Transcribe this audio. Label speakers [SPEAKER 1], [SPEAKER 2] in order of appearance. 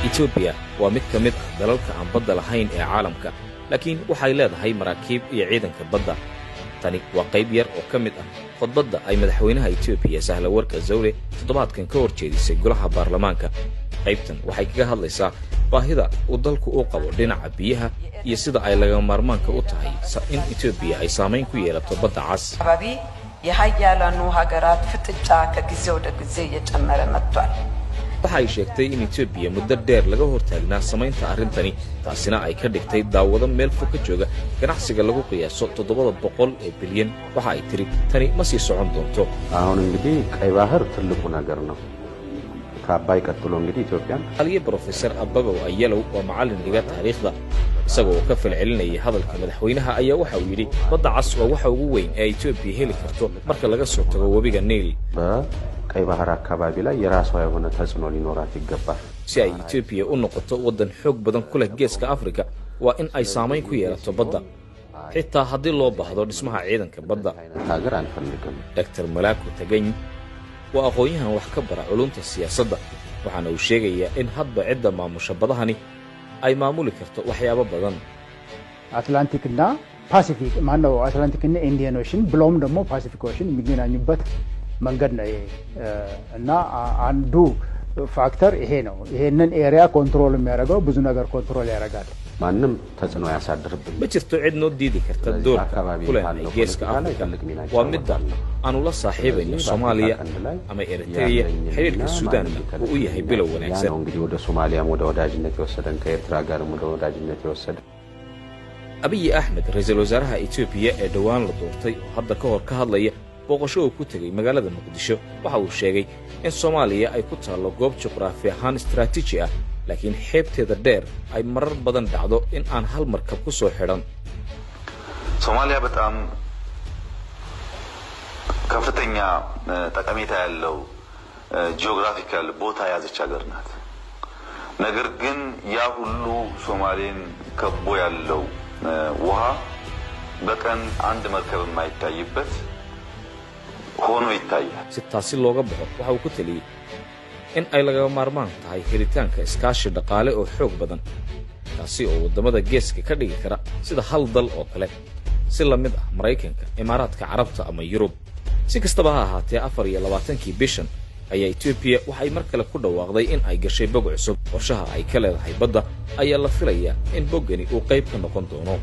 [SPEAKER 1] Etoobiya waa mid ka mid ah dalalka aan badda lahayn ee caalamka, laakiin waxay leedahay maraakiib iyo ciidanka badda. Tani waa qayb yar oo ka mid ah khudbadda ay madaxweynaha Etoobiya Sahlawarka Zawle toddobaadkan ka hor jeedisay golaha baarlamaanka. Qaybtan waxay kaga hadlaysaa baahida uu dalku u qabo dhinaca biyaha iyo sida ay lagama maarmaanka u tahay in Etoobiya ay saamayn ku yeelato Badda Cas.
[SPEAKER 2] አካባቢ የሀያላኑ ሀገራት ፍጥጫ ከጊዜ ወደ ጊዜ እየጨመረ መጥቷል።
[SPEAKER 1] Waxa ay sheegtay in Etoobiya muddo dheer laga hortaagnaa samaynta arrintani, taasina ay ka dhigtay daawado meel fog ka jooga ganacsiga lagu qiyaaso 700 bilyan. Waxa ay tidhi, tani ma sii socon doonto.
[SPEAKER 3] አሁን እንግዲህ ቀይ ባህር ትልቁ ነገር ነው። ከአባይ ቀጥሎ እንግዲህ ኢትዮጵያን
[SPEAKER 1] Aliye Brofesor Ababow Ayalow waa macallin dhiga taariikhda. Isagoo ka falcelinayay hadalka madaxweynaha ayaa waxa uu yidhi, Badda Cas waa waxa ugu weyn ee Etoobiya heli karto marka laga soo tago webiga Niil.
[SPEAKER 3] በቀይ ባህር አካባቢ ላይ የራሷ የሆነ ተጽዕኖ ሊኖራት ይገባል።
[SPEAKER 1] Si ay Etoobiya u noqoto waddan xoog badan ku leh Geeska Afrika, waa in ay saamayn ku yeelato badda, xitaa haddii loo baahdo dhismaha ciidanka badda.
[SPEAKER 3] አይነት ሀገር አንፈልግም።
[SPEAKER 1] Dr Malaaku Tagany waa aqoon-yahan wax ka bara culunta siyaasadda, waxaana uu sheegayaa in hadba cidda maamusha badahani ay maamuli karto waxyaabo badan.
[SPEAKER 4] አትላንቲክና ፓሲፊክ፣ ማነው፣ አትላንቲክና Indian Ocean ብሎም ደግሞ Pacific Ocean የሚገናኙበት መንገድ ነው ይሄ እና አንዱ factor ይሄ ነው። ይሄንን area control የሚያደርገው ብዙ ነገር control ያደርጋል።
[SPEAKER 3] ማንም ተጽዕኖ አያሳድርብን።
[SPEAKER 1] Ma jirto cid noo diidi karta doorka ku leenahay Geeska Afrika. Waa midda aanu la saaxiibayno Soomaaliya ama Eritreya, xidhiidhka Suudaanna uu u yahay bilow
[SPEAKER 3] ያ
[SPEAKER 1] wanaagsan.
[SPEAKER 3] ነው እንግዲህ ወደ ሶማሊያም ወደ ወዳጅነት የወሰደን፣ ከኤርትራ ጋርም ወደ ወዳጅነት የወሰደን።
[SPEAKER 1] Abiyi Axmed, ra'iisul wasaaraha Etoobiya ee dhowaan la doortay, oo hadda ka hor ka hadlaya booqasho uu ku tegey magaalada Muqdisho, waxa uu sheegay in Soomaaliya ay ku taallo goob juqraafi ahaan istaraatiiji ah, laakiin xeebteeda dheer ay marar badan dhacdo in aan hal markab ku soo xidhan.
[SPEAKER 5] ሶማሊያ በጣም ከፍተኛ ጠቀሜታ ያለው geographical ቦታ የያዘች ሀገር ናት። ነገር ግን ያ ሁሉ ሶማሌን ከቦ ያለው ውሃ በቀን አንድ መርከብ የማይታይበት ሆኖ ይታያል።
[SPEAKER 1] Si taasi looga baxo, waxa uu ku taliyey in ay lagama maarmaan tahay helitaanka iskaashi dhaqaale oo xoog badan, kaasi oo waddamada geeska ka dhigi kara sida hal dal oo kale, si la mid ah Maraykanka, Imaaraadka Carabta ama Yurub. Si kastaba ha ahaatee, 24-kii bishan ayaa Etoobiya waxay mar kale ku dhawaaqday in ay gashay bog cusub. Qorshaha ay ka leedahay badda ayaa la filayaa in boggani uu qayb ka noqon doono.